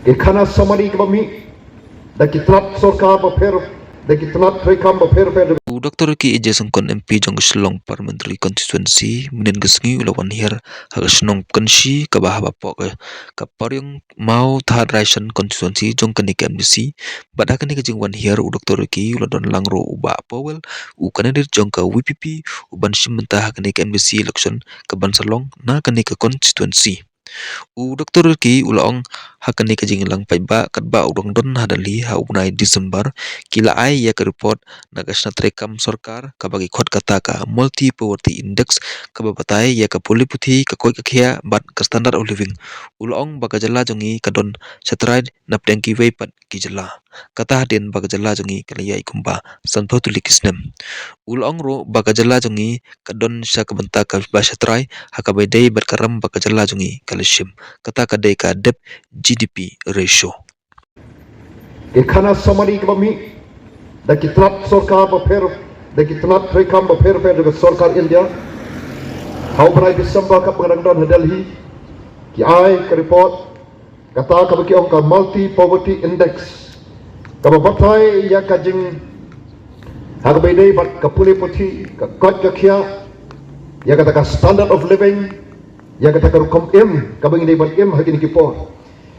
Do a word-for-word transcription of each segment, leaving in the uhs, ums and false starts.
Ki khana samari kaba mih da ki tnat sorkar bapher, da ki tnat treikam bapher bapher. U Doctor Ricky A J Syngkon M P jong ka Shillong Parliamentary Constituency mynhynnin ka sngi u la wan hiar ha ka shnong Pynshi kaba hapoh ka, ka Pariong Mawthadraishan Constituency jong kane ka M D C. Bad ha kane ka jingwan hiar u Doctor Ricky u la don lang ruh u Bah Powell, u candidate jong ka V P P, u ban shim bynta ha kane ka M D C election ka ban sa long na kane ka constituency. U Doctor Ricky u la ong ha kane ka jingïalang paidbah katba u dang don ha Delhi ha u bnai December, ki la ai ïa ka report na ka shna treikam sorkar kaba ki khot kata ka Multi Poverty Index, kaba batai ïa ka pule puthi, ka koit ka khiah bad ka standard of living. U la ong ba ka jylla jong ngi ka don shatrai napdeng kiwei pat ki jylla. Kata hadien ba ka jylla jong ngi ka la ïaid kumba sanphew tylli ki snem. U la ong ruh ba ka jylla jong ngi ka don sha ka bynta kaba shatrai ha kaba ïadei bad ka ram ba ka jylla jong ngi ka la shim. Kata ka dei ka dep G D P ratio. Ki khana samari kaba mih da ki tnat sorkar bapher, da ki tnat treikam bapher bapher da ka sorkar India. Ha u bnai December kaba nga dang don ha Delhi, ki ai ka report kata kaba ki ong ka Multi Poverty Index, kaba batai ïa ka jing, ha kaba ïadei bad ka pule puthi, ka koit ka khiah, ïa kata ka standard of living, ïa kata ka rukom im kaba ngi dei ban im ha kine ki por.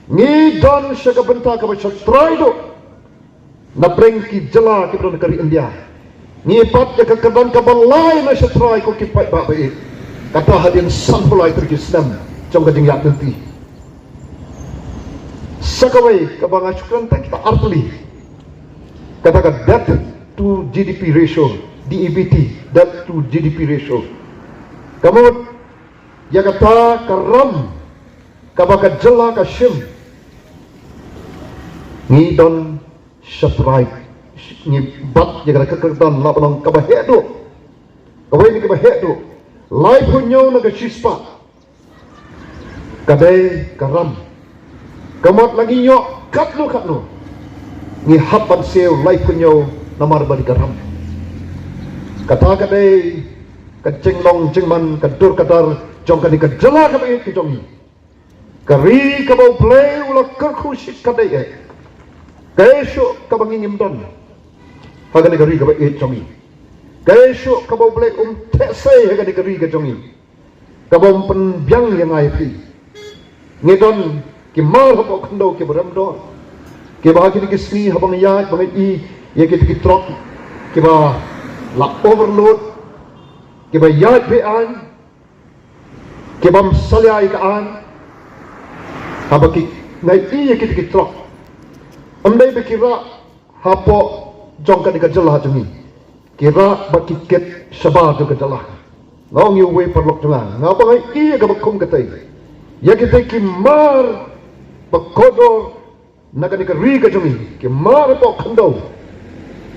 Ngi don sha ka bynta kaba shatrai duh napdeng ki jylla kiba don ha ka ri India. Ngi pat ïa ka kyrdan kaba lai na shatrai ko ki paidbah ba ïeit. Kata hadien sanphew lai tylli ki snem jong ka jingïaid lynti. Sa kawei kaba nga shu kren tang kita artylli, kata ka debt to G D P ratio, D E B T, debt to G D P ratio. Ka mut ïa kata ka ram kaba ka jylla ka shim, ngi don shatrai, ngi bat ïa kata ka kyrdan la ban ong kaba heh duh. Kawei na kaba heh duh, laiphew hynñiew na ka shispah ka dei ka ram. Ka mut la ngi ïoh katno katno, ngi hap ban siew laiphew hynñiew namar ba dei ka ram. Kata ka dei ka jinglong jingman, ka dur ka dar jong kane ka jylla kaba ïeit ka jong ngi. Ka ri kaba U Blei u la kyrkhu shit ka dei eh. Kaei shuh kaba ngi ngim don ha kane ka ri kaba ïeit jong ngi? Kaei shuh kaba U Blei um theh sei ha kane ka ri ka jong ngi, kaba um pynbiang ïa nga ïa phi? Ngi don ki mar hapoh khyndew kiba rem dor, kiba ha kine ki sngi haba nga ïaid ba nga i ïa kita ki trok kiba la overload, kiba ïaid be-aiñ, ki bym salia ïa ka aiñ. Haba ki, nga i ïa kita ki trok, ym dei ba ki rah hapoh jong kane ka jylla jong ngi, ki rah bad ki kit shabar jong ka jylla. Nga ong ïa uwei u paralok jong nga, nga ba nga i ïa kaba kum katei, ïa kitei ki mar ba kordor na kane ka ri ka jong ngi, ki mar hapoh khyndew,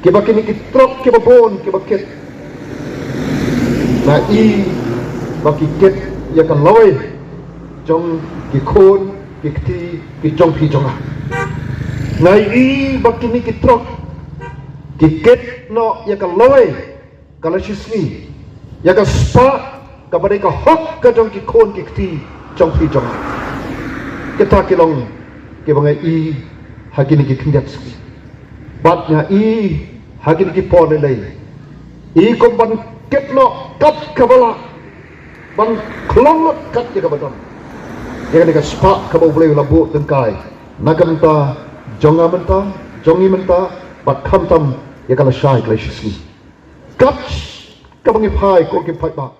kiba kine ki trok kiba bun kiba kit, nga i ba ki kit ïa ka lawei jong ki khun ki kti ki jong phi jong nga. Nga i ba kine ki trok ki kit noh ïa ka lawei ka la shisngi, ïa ka spah kaba dei ka hok ka jong ki khun ki kti jong phi jong nga. Kita ki long kiba nga i ha kine ki khyndiat sngi. Bad nga i ha kine ki por lei lei, i kum ban kit noh kat kaba lah, ban khlong lut kat ïa kaba don, ïa kane ka spah kaba U Blei u la buh tyngkai na ka bynta jong nga mynta, jong ngi mynta, bad khamtam ïa ka lashai ka lashisngi. Kat kaba ngi phai ko ki paidbah,